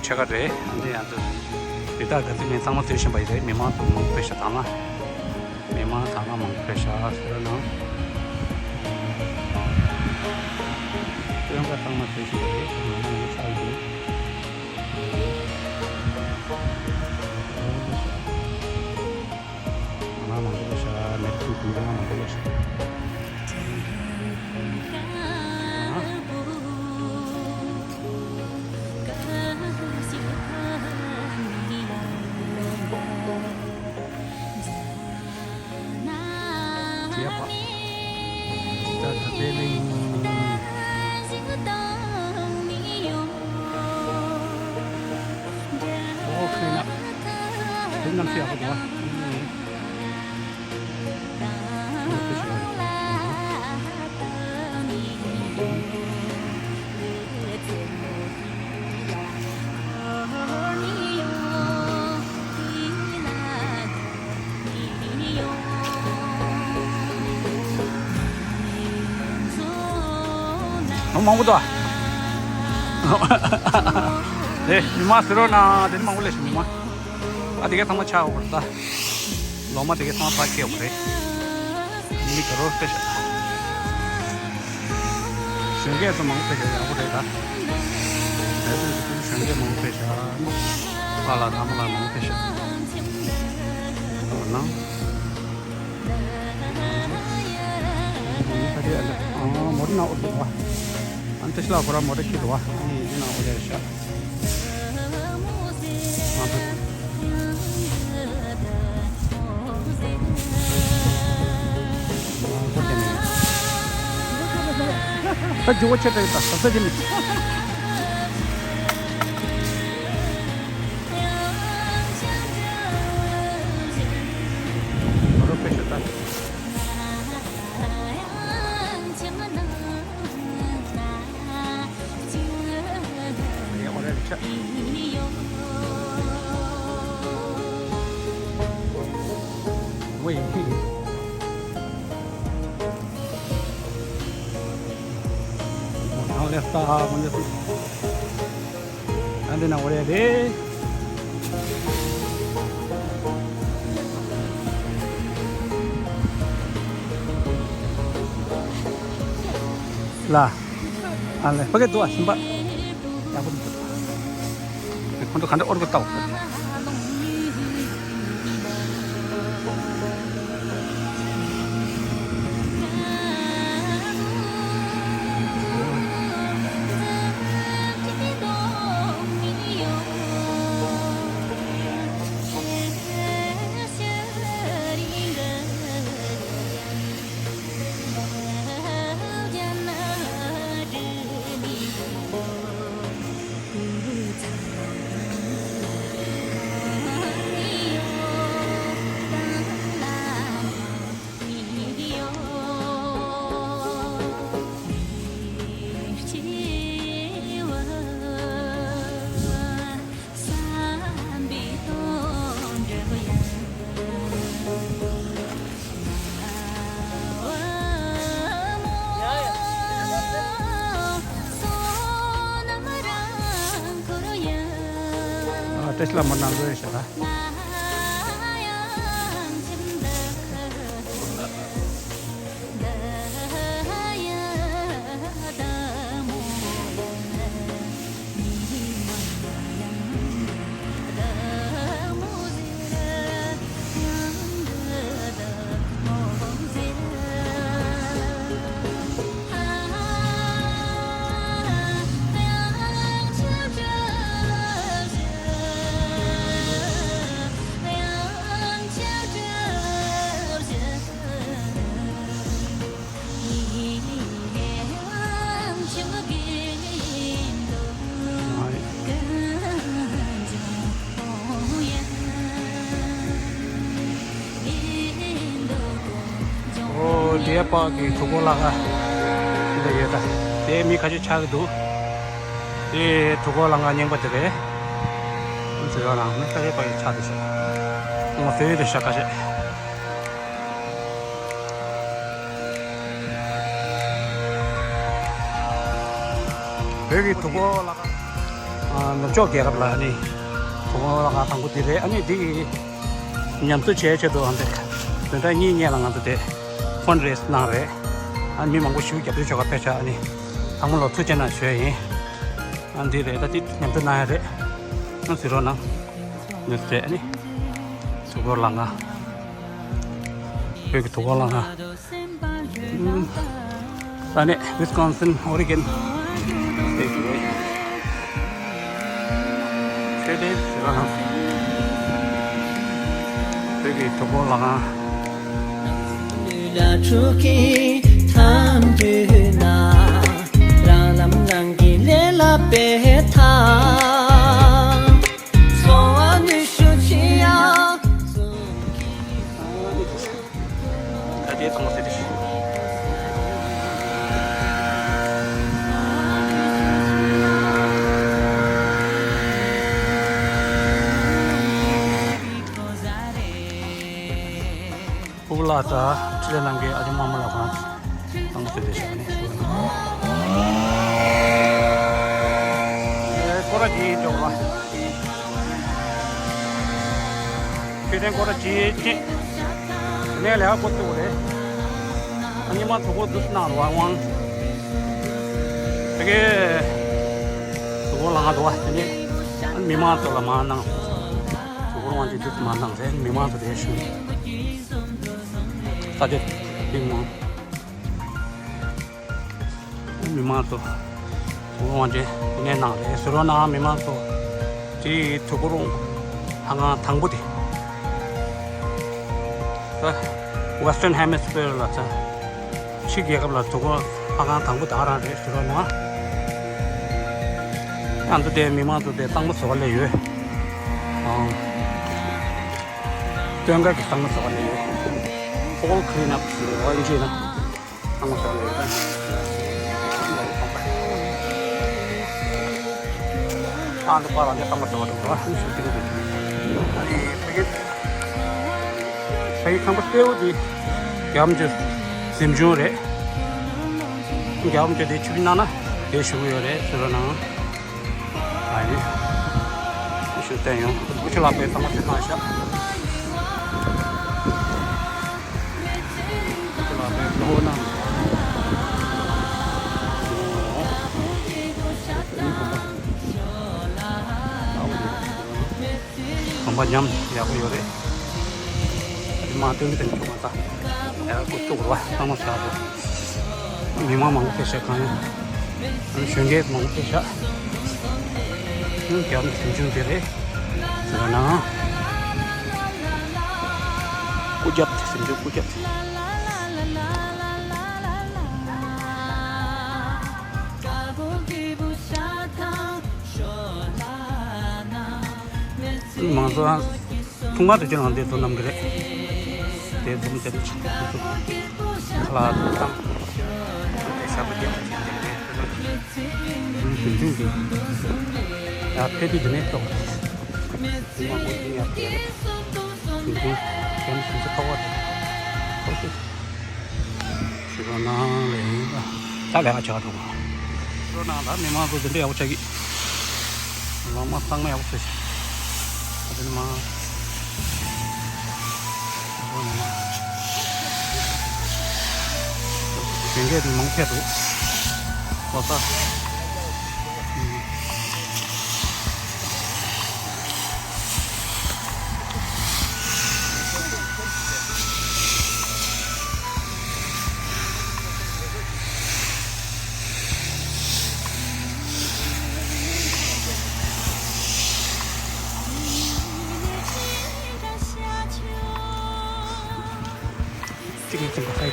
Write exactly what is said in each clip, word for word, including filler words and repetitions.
ཕྱེད་ཀ་རེད། འདི་ཡང་དུ་རི་དྭགས་ག་ཚོད་མིན་ཚང་མ་སྡོད་བཞིན་པ་ཡིན་རེད། མི་མང་དུ་མང་པོ་ཕེབས་ཤག་དང་ལ། མི་མང་དང་ལ་མང་པོ་ཕེབས་ཤག་ཟེར་ན། སྟོན་ཁ་ཚང་མ་སྡོད་བཞིན་པ་རེད། མི་མང་ཡོད་ཤག་འདུག་ང་མང་པོ་ཤ་མེད་ཀྱི་ང་མང་པོ་ཤ། ཡ་པ། ད་ད་པེ་ལིང་། ཨོ་ཁྱོད་ན། དེ་གནམ་གཤིས་ཡག་པོ་འདུག་ཨ། ཨོ་མང་པོ་འདུག་ཨ། དེ་མི་མང་ཟེར་རོགས་གནང་། དེ་ནི་མང་པོ་སླེབས་ཤག་མི་མང་། ཨ་དེ་ག་ཚང་མ་ཆགས་འོར་ད། ལོ་མ་དེ་ག་ཚང་མ་ཕར་སྐྱེལ་འོ་རེད། མི་ག་རོ་སྤེ་ཤག་གཞོན་སྐྱེས་ཚོ་མང་པོ་ཕེབས་ཀྱི་ཡག་པོ་རེད་ད། ད་དུང་གཞོན་སྐྱེས་མང་པོ་ཕེབས་ཤག་པཱ་ལགས་ཨ་མ་ལགས་མང་པོ་ཕེབས་ཤག་འོ་ན། ཨ་མོ་ཊ་ནང་འོ་འདུག་བ། ཨ་ཏི་ཤ་ལགས་ཁོ་རང་མོ་ཊ་ཁྱེར་འདུག་བ། ཨ་ནི་འདི་ནང་འོ་རེད་ཤག་ད་ཇོ་བོ་ཆེ་ཏྲེ་ད་ས་ས་ཅི་མི། ཨོ་རོ་པེ་ཤ་ད། ཨ་འདི་ན་འོ་རེད་རེད། ལ། ཨ་ལེ་ཕ་གི་འདུག་ཨ་ཤིན་པ། ཡག་པོ་འདུག་ཁོང་ཚོ་ག་འདྲ་ཨོར་གི་ལྟ་བ། ཨ་ཏེ་སི་ལ་མོ་ནང་ལོས་ཤ་ད། ཨོ་དེའི་པགས་ཀྱི་གྲུ་གུ་ལ་ཁ་འདི་ཡོད་ད། དེ་མི་ཁ་ཤས་ཆགས་ཀྱི་འདུག་དེ་གྲུ་གུ་ལ་ཁ་རྙིང་པ་དེ་རེད། ཨ་ཟེར་ཡོད་རང་མི་ཁ་ཤས་པགས་ཀྱི་ཆགས་དེ་ཤག་ཨོ་དེ་རེད་ཤག་ཁ་ཤས། བོད་ཀྱི་གྲུ་གུ་ལ་ཁ། ནུབ་ཕྱོགས་རྒྱལ་ཁབ་ལ་ཨ་ནི་གྲོགས་པོ་ལ་ང་དང་པོ་འདི་རེད། ཨ་ནི་འདི་ཉམས་གསོ་བྱེད་ཆེད་དུ་ཨ་འདི་བདུན་ཕྲག་གཉིས་སྔོན་ལ་ང་ཚོ་དེ་ཕན་རེ་སི་གནང་རེད། ཨ་མི་མང་པོ་ཞིག་རྒྱབ་སྐྱོར་བྱེད་ག་ཕེབས་ཤག་ཨ་ནི་ཚང་མ་ལ་ཐུགས་རྗེ་གནང་ཞུ་ཡ་ཡིན། ཨ་འདི་རེད། ད་འདི་ཉམས་གསོ་གནང་ཡ་རེད། ཨ་གཟིགས་རོགས་གནང་། འདི་རེད། ཨ་ནི་ཐུགས་ཁུར་ལ་ང་། བོད་ཀྱི་ཐུགས་ཁུར་ལ་ང་། ཨ་ནི་ཝི་སི་ཀོན་སིན། ཨོ་རི་གན། སི་ཊེ་ཊི་རེད། སི་ཊེ་ཊི་ཟེར་བ་ན་བོད་ཀྱི་གྲོགས་པོ་ལ་ང་། ད་དེ་ཚང་མ་ཟེར་ཏེ། ཕུ་བོ་ལགས་དང་འཕྲིན་ལས་རྣམ་རྒྱལ། ཨ་ཅེ་མ་མོ་ལགས་ཁོང་ཚང་མ་ཟེར་ཏེ་བཞག་ནས། ཨེ་སྐོར་ར་གྱིས་འགྲོ་བ། ཁྱེད་ཚང་སྐོར་ར་གྱིས་ཅི། དེ་ནས་ལས་ཀ་འགོ་བཙུགས་རེད། ཨ་ཉི་མ་དུ་གོ་དུ་སྣང་རུ་བ་དབང་། དེ་གའི་དུ་གོ་ལང་དུ་བ། དེ་ནས་ཨ་མི་མང་ཚོ་ལ་མ་གནང་། དུ་གོ་དབང་ཅི་དུ་མ་གནང་རེད། མི་མང་ཚོ་དེ་ཞུ། ས་དེ་ཏིང་མོ། མི་མང་ཚོ་དབང་ཆེན་དེ་ནས་གནང་རེད་ཟེར་རོགས་གནང་། མི་མང་ཚོ་དེ་དུས་འཁོར་ལྷ་ཁང་དང་པོ་དེ་ད་Western Hemisphere ལ་ཚ་ཕྱི་རྒྱལ་ཁབ་ལ་དུས་འཁོར་ལྷ་ཁང་དང་པོ་དེ་ཨ་རང་རེད་ཟེར་རོགས་གནང་། ང་ཚོ་དེ་མི་མང་ཚོ་དེ་གཙང་མ་བཟོ་བ་ལས་ཡོད། ཨང་། སྟོན་ཁ་གི་གཙང་མ་བཟོ་བ་ལས་ཡོད། Fall clean up ཟེར་བ་ཡིན་གྱི་ན། ཨང་ས་ལེ་ད། ཨང་དུ་པ་རང་ཅག་ཏང་མ་ཟེར་བ་འདུག་ག་ཨ་ནི་ཕ་གི་ཕ་གི་ཁང་པ་གསལ་བོ་འདི་རྒྱ་མོ་ཅོ་གཟིམ་ཆུང་རེད། རྒྱ་མོ་ཅོ་དེ་ཆུ་བཞི་ནང་ན་དེ་བཞུགས་ཡོད་རེད་ཟེར་བ་ནང་། ཨ་ནི། ཤུ་བསྟན་ཡོང་། ཀུ་ཤུ་ལག་པའི་ཐང་མ་ཚེ་ཐང་ཤ། ཀུ་ཤུ་ལག་པའི་ལོ་ན། གོམ་པ་ཉམས་ཡག་པོ་ཡོད་རེད། ཨ་ནི་མ་སྟོན་གྱི་དེ་ནི་ཆོག་མ་ད། ཡག་པོ་བཙུགས་རོགས་ཐང་མ་ཤ་རོགས། མི་མང་མང་པོ་ཕེབས་ཤག་གང་ཡང་། གཞོན་སྐྱེས་མང་པོ་ཕེབས་ཤག་རྒྱ་མོ་གཟིམ་ཆུང་དེ་རེད། ཟེར་ན། སྐུ་རྒྱབ་དེ་གཟིམ་ཆུང་སྐུ་རྒྱབ་དེ། མང་ཚོགས། ཐུང་མ་དུ་ཅི་ལང་དེ་ཚོ་རྣམས་ཀྱི་རེད། དེ་འཛུམ་དེ་ཚོ་ཁ་ལག་དང་། དེ་ཞབས་པ་རྒྱབ་ཀྱི་དེ་རེད། དུས་རྒྱུན་གྱི་ཡར་ཕེབས་དུས་དེ་ནས་ཏོག་ཙམ་མང་པོ་ཞིག་ཡར་ཕེབས་རེད། དུས་རྒྱུན་གྱི་དུས་ཚོད་ཐོག་པ་རེད། ཞུ་རོགས་གནང་ལེ་ཡིན་ད། ད་ལས་ཀ་བྱ་བ་འགྲོ་གི། ཞུ་རོགས་གནང་ད། མི་མང་ཚོ་འདི་འདྲ་ཡག་པོ་ཆགས་ཀྱི། ལོ་མ་གཙང་མ་ཡག་པོ་བཟོས་ཤག་ཨ་དེ་ནི་མ། གཞོན་སྐྱེས་དེ་མང་ཆེ་འདུག་ལོ་ཙཱ། གཅིག་གིས་ཚིམ་པ་ལྟ་ཡི།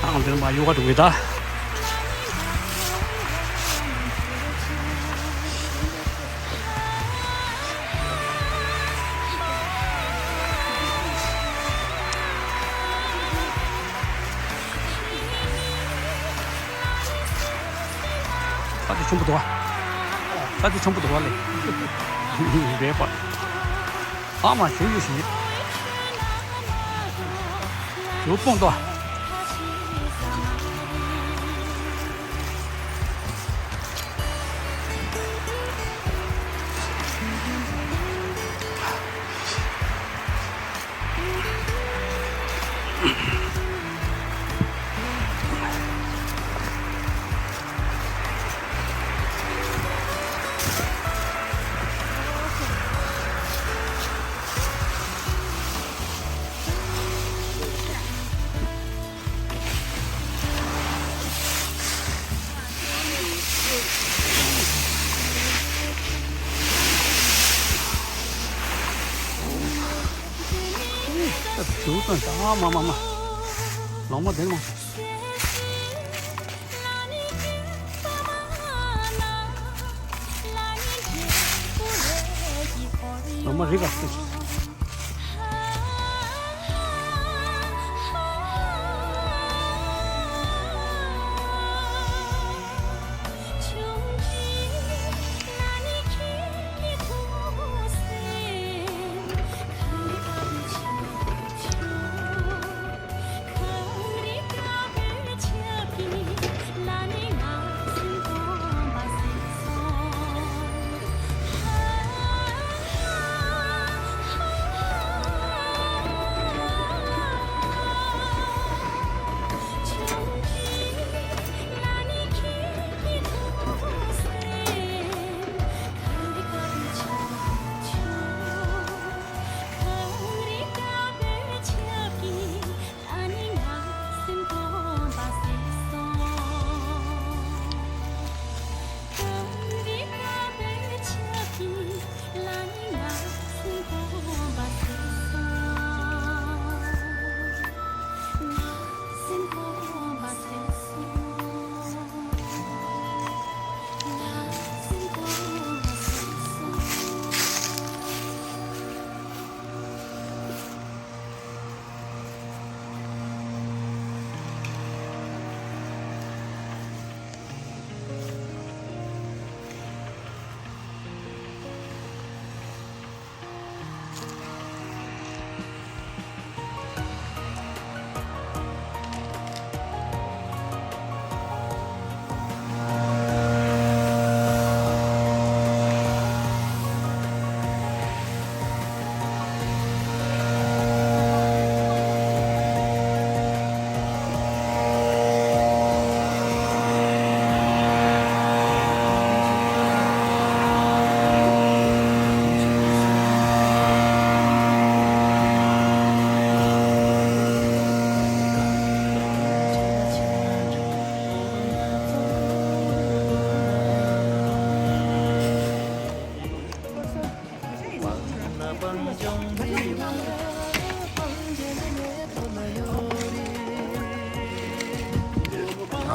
ཨང་དེ་མ་ཡོ་ག་འགྲོ་གི་ད། ས་ཆ་ཆེན་པོ་འདུག་བ། ས་ཆ་ཆེན་པོ་འདུག་བ་ལེ། རེད་པ། ཨ་མ་ཞུ་ཡུ་ཞིག་ཞུ་སྤོང་ཏོ། ད་དུ་དང་ད་མ་མ་མ། ལོང་མ་དེ་མ། ལོང་མ་རི་ག་སུ།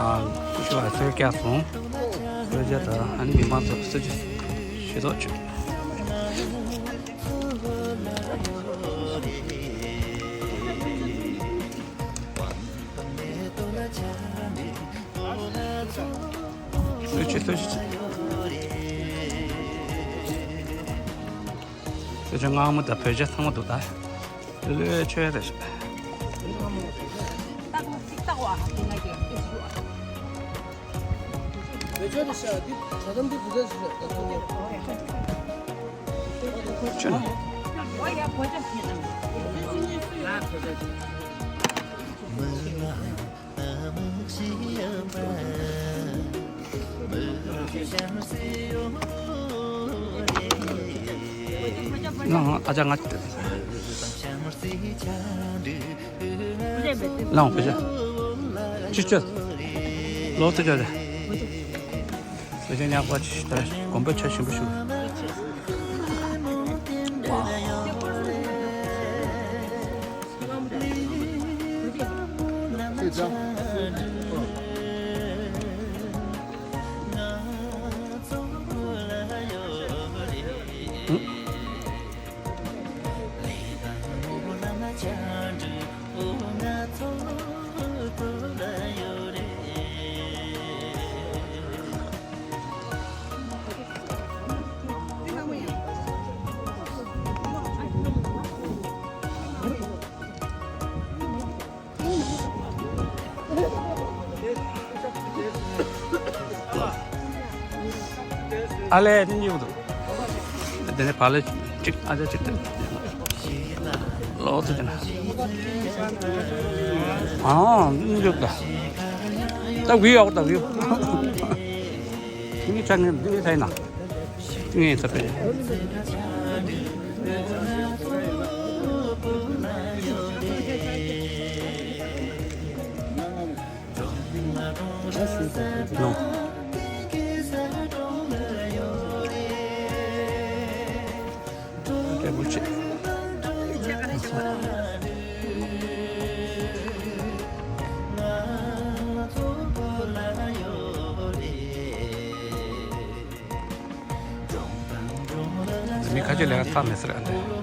ཨ། ཀུ་ཤུ་ཨ་ཚོད་བཀྱག་སོང་། གསོལ་ཇ་དང་ཨ་ནི་མི་མང་ཚོ་གསོལ་ཇ་ཞུ་ཐོག་ཆུ། གསོལ་ཇ་གསོལ་ཇ། གསོལ་ཇ་མངར་མོ་དང་བོད་ཇ་ཚང་མ་འདུག་ད། ལོས་ལོས་མཆོད་ཡ་རེད། མཆོད་ན། ང་ཨ་ཅག་ང་། ལའང་བེ་ཅ། ཅི་ཅི། ལོ་ཏི་ཅ་རེ། བེ་ཅ་ཉག་པ་ཅི་ད་དགོན་པའི་ཆ་ཞིམ་པོ་ཞུ། ཨ་ལས་ནི་ཉོ་འདུག་དེ་ནས་ཕ་ལས་གཅིག་ཨ་ཅག་གཅིག་ལོག་ཏུ་ཅན། ཨ་ནི་ཉོ་འདུག་ད་བི་ཡོག་ད་བི་ཡོག་ངས་ཆ་ངས་འདི་ངས་ཚ་ཡིན་ན། ངས་ཚ་པས། ནོ། སྐད་འབོད་བྱེད། མི་ཁ་ཆེ་ལས་ཀ་ཚར་མེད་ཟེར་ཨ་འདི།